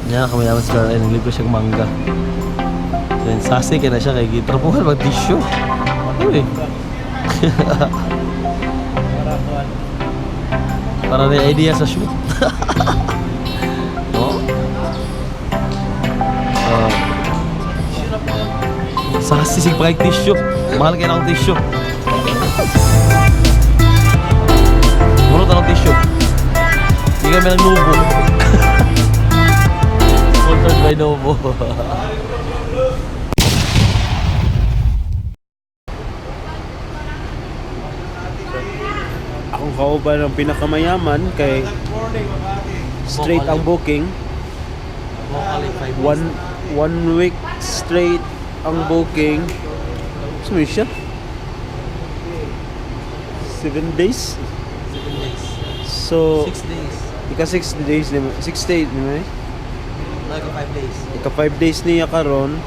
Nya kamayaman si Carl ay naglibre siyang mangga. Then sasi kay na siya kay gitrapuhan mag tissue. Uy. Para na idea sa shoot. No? Oh. Sasi sig pagay tissue. Mahal kay na akong tissue. Muro tanong tissue. Hindi kami ng Novo. Sponsored by Novo. Akong kauban ang pinakamayaman kay straight ang booking. One week straight ang booking. Saan mo siya? 7 days? 7 days. So, 6 days. Ika 6 days ni 6 days ni eh? Like 5 days. Ika 5 days niya karon. Ano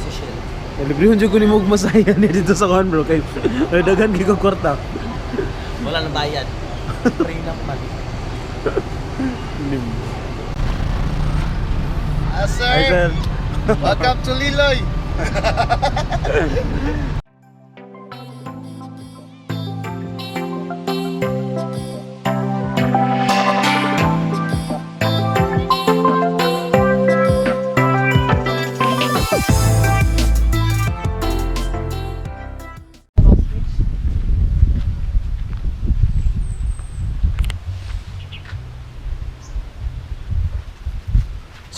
si Shell? Libre jud ko nimo og masaya ni dito sa kuan, bro, kay ay daghan kay ko kwarta. Wala nang bayad. Free na man. Ah, sir. Hi, sir. Welcome to Liloy.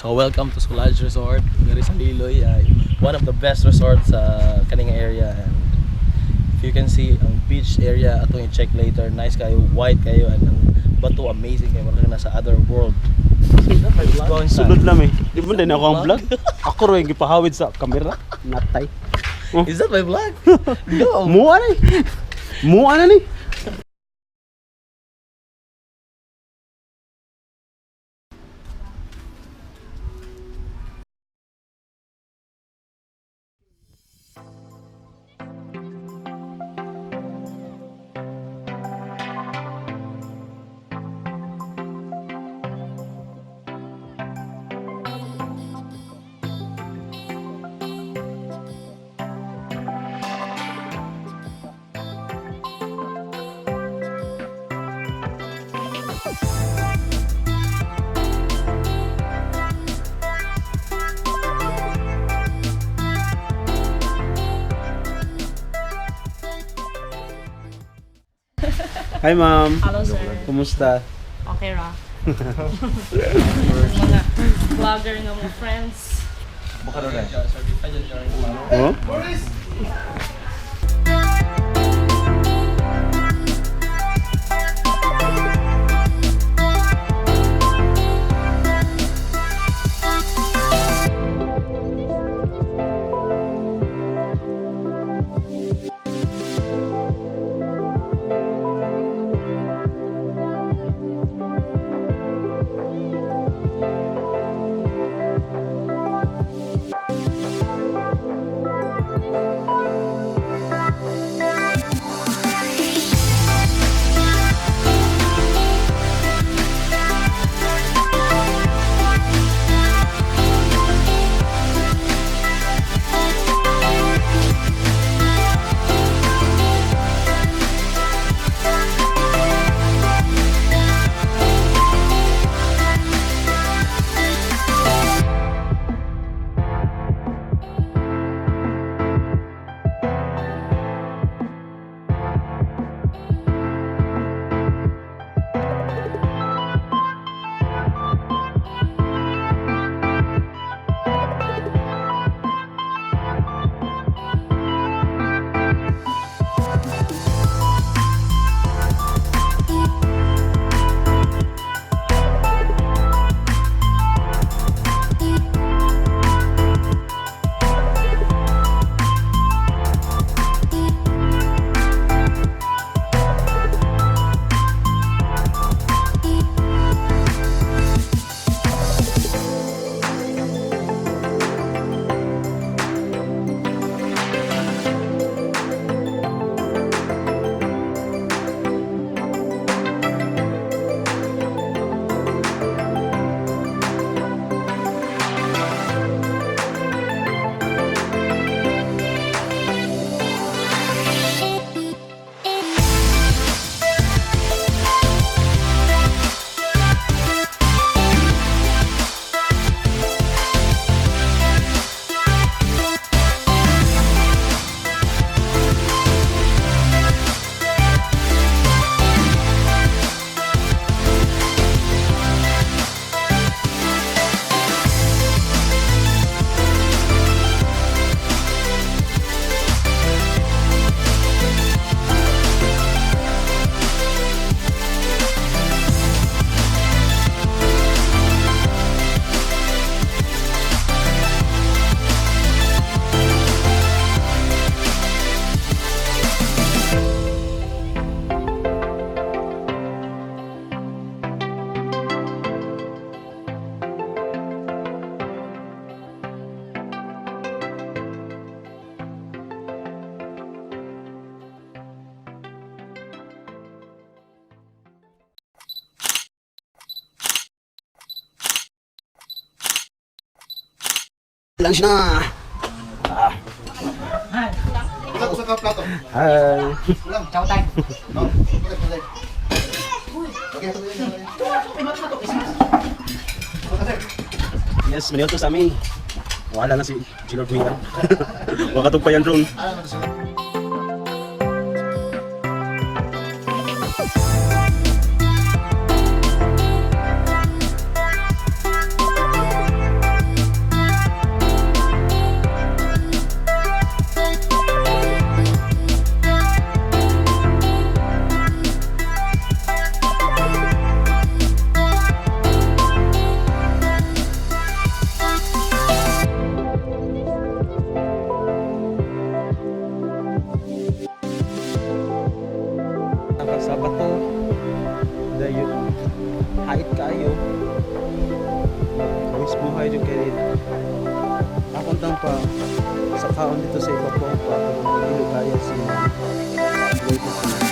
So welcome to Solage Resort diri sa Liloy, ay one of the best resorts sa kaning area, and if you can see ang beach area atong i-check later, nice kayo, white kayo, and ang bato amazing kayo, mura ka nasa other world. Let's go inside. Sulod lang eh. Di ba din ako ang vlog? Ako ro yung gipahawid sa kamera. Natay. Is that my vlog? Go. Mua ni. Mua na ni. Hi, ma'am. Hello, sir. Kumusta? Okay ra. Mga vlogger nga mga friends. Oh? Lunch na! Usa ka plato. Hi! Ciao time. No. Okay. Yes, manioto sa amin. Wala na si Gino Guian. Wakatog pa yan drone. Sa bato, dayon hait kaayo. Wis buhay jud kay akong tang pa sa kaon dito sa ibabaw pa kung dili kaya si latest na.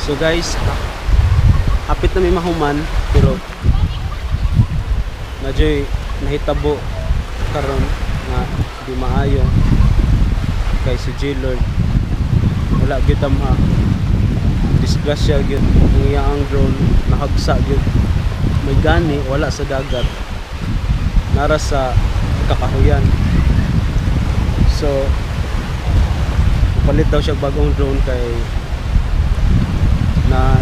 So guys, hapit na may mahuman pero medyo nahitabo karon nga di maayo kay si J-Lord, wala gyud ha, disgrasya gyud ang iyang drone, nahagsa gyud. May gani wala sa dagat, nara sa kakahuyan. So palit daw siya bagong drone kay na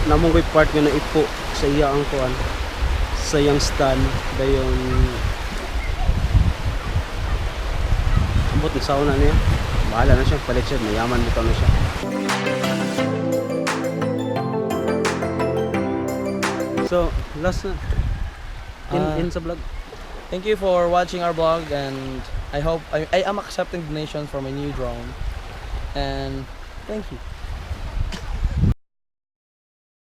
namong ko'y part nga naipo sa iya ang kuan, sa iyang stand. Dayon ambot na sauna niya, bahala na siya, palit siya, mayaman bitaw na siya. So last na in, in sa vlog. Thank you for watching our vlog and I hope I am accepting donations for my new drone. And thank you.